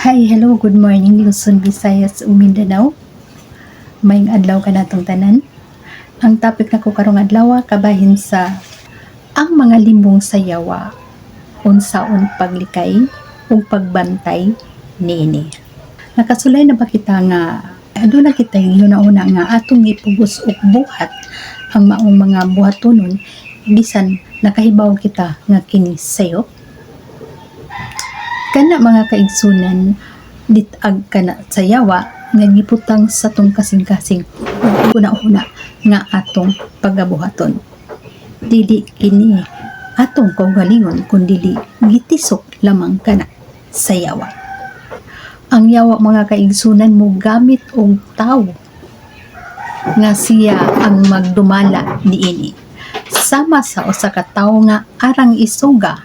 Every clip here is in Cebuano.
Hi, hello, good morning, Luzon, Visayas ug Mindanao. Maayong adlaw kanatong tanan. Ang topic nako karong adlaw kabahin sa ang mga limbong sa yawa, unsaon paglikay ug pagbantay niini. Nakasulay na ba kita nga aduna kita una nga atong gipugos og buhat ang maong mga buhatonon bisan nakahibaw kita nga kini sayop? Kana, mga kaigsunan, litag kana sa yawa nga gibutang sa atong kasing-kasing ug huna-huna nga atong pagabuhaton. Dili kini atong kaugalingon kun dili gitisok lamang kana sa yawa. Ang yawa, mga kaigsunan, mo gamit og tawo nga siya ang magdumala niini. Sama sa usa ka tawo nga arang isuga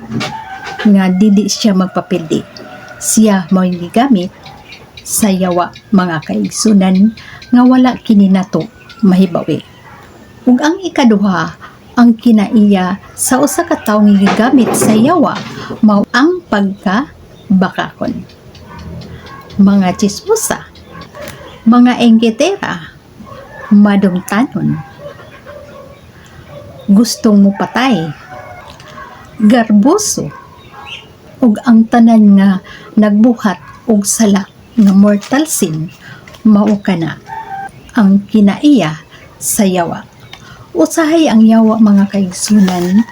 nga dili siya magpapildi. Siya mao'y gigamit sa yawa, mga kaigsunan, nga wala kini nato mahibawi. Ug ang ikaduha, ang kinaiya sa usa ka tawo nga gigamit sa yawa mao ang pagka bakakon. Mga chismosa, mga enggetera, madumtanon, gustong mupatay, garboso, ug ang tanan nga nagbuhat og sala nga mortal sin, mao kana ang kinaiya sa yawa. Usahay ang yawa, mga kaigsunan,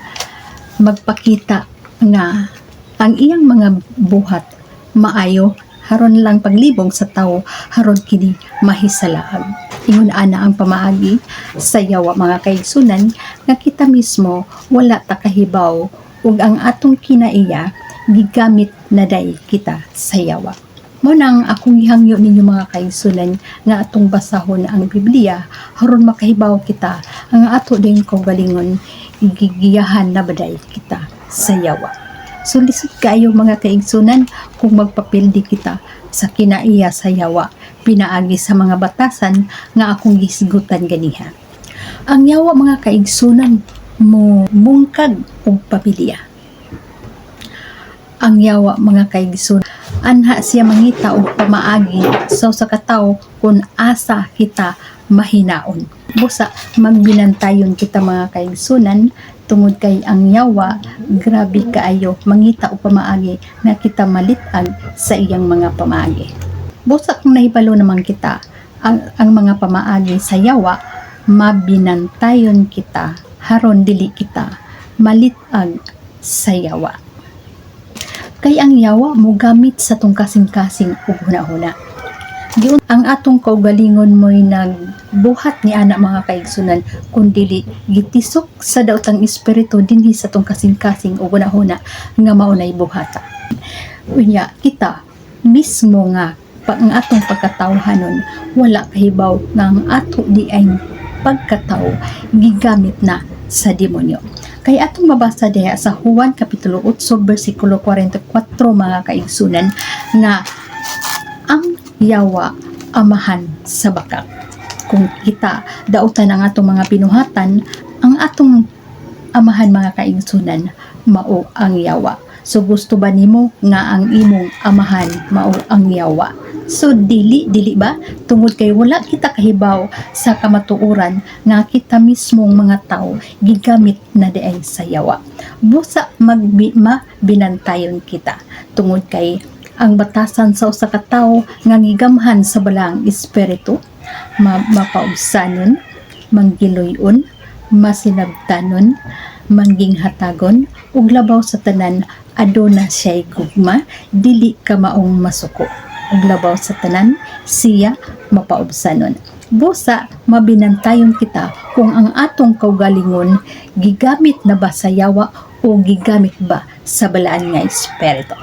magpakita nga ang iyang mga buhat maayo haron lang paglibog sa tawo haron kini mahisalaag. Ingon ana ang pamaagi sa yawa, mga kaigsunan, nga kita mismo wala ta kahibaw ug ang atong kinaiya gigamit na diay kita sa yawa. Mao nang akong gihangyo ninyo, mga kaigsunan, nga atong basahon ang Biblia aron makahibaw kita ang ato din kaugalingon gigiyahan na ba diay kita sa yawa. So lisod kaayo, mga kaigsunan, kung magpapildi kita sa kinaiya sa yawa pinaagi sa mga batasan nga akong gisgutan ganiha. Ang yawa, mga kaigsunan, mo mungkag og pamilya. Ang yawa, mga kaigsunan, anha siya mangita og pamaagi sa usa ka tawo kung asa kita mahinaon. Busa magbinantayon kita, mga kaigsunan, tungod kay ang yawa grabe kaayo mangita og pamaagi nga kita malitag sa iyang mga pamaagi. Busa kung nahibalo naman kita ang mga pamaagi sa yawa, mabinantayon kita haron dili kita malitag sa yawa. Kay ang yawa mo gamit sa atong kasing-kasing ug hunahuna. Giun ang atong kaugalingon mo'y nagbuhat ni ana, mga kaigsunan, kun dili gitisok sa daotang espiritu dinhi sa atong kasing-kasing ug hunahuna nga mao nay buhata. Unya kita mismo nga ang atong pagkatawhanon wala kahibaw nga ang ato diay pagkatao gigamit na sa demonyo. Kay atong mabasa diha sa Juan Kapitulo 8 bersikulo 44, mga kaigsunan, nga ang yawa amahan sa bakak. Kung kita dautan ang atong mga binuhatan, ang atong amahan, mga kaigsunan, mao ang yawa. So gusto ba nimo nga ang imong amahan mao ang yawa? So dili, dili ba? Tungod kay wala kita kahibaw sa kamatuoran nga kita mismong mga tao gigamit na diay sa yawa. Busa magbi mabinantayon kita tungod kay ang batasan sa usa ka tawo nga gigamhan sa Balaang Espiritu mapaubsanon, manggiluyon, masinabtanon, manginghatagon, ug labaw sa tanan aduna siya'y gugma, dili ka maong masuko. Ug labaw sa tanan siya mapaubsanon. Busa mabinantayon kita kung ang atong kaugalingon gigamit na ba sa yawa o gigamit ba sa Balaan nga Espiritu.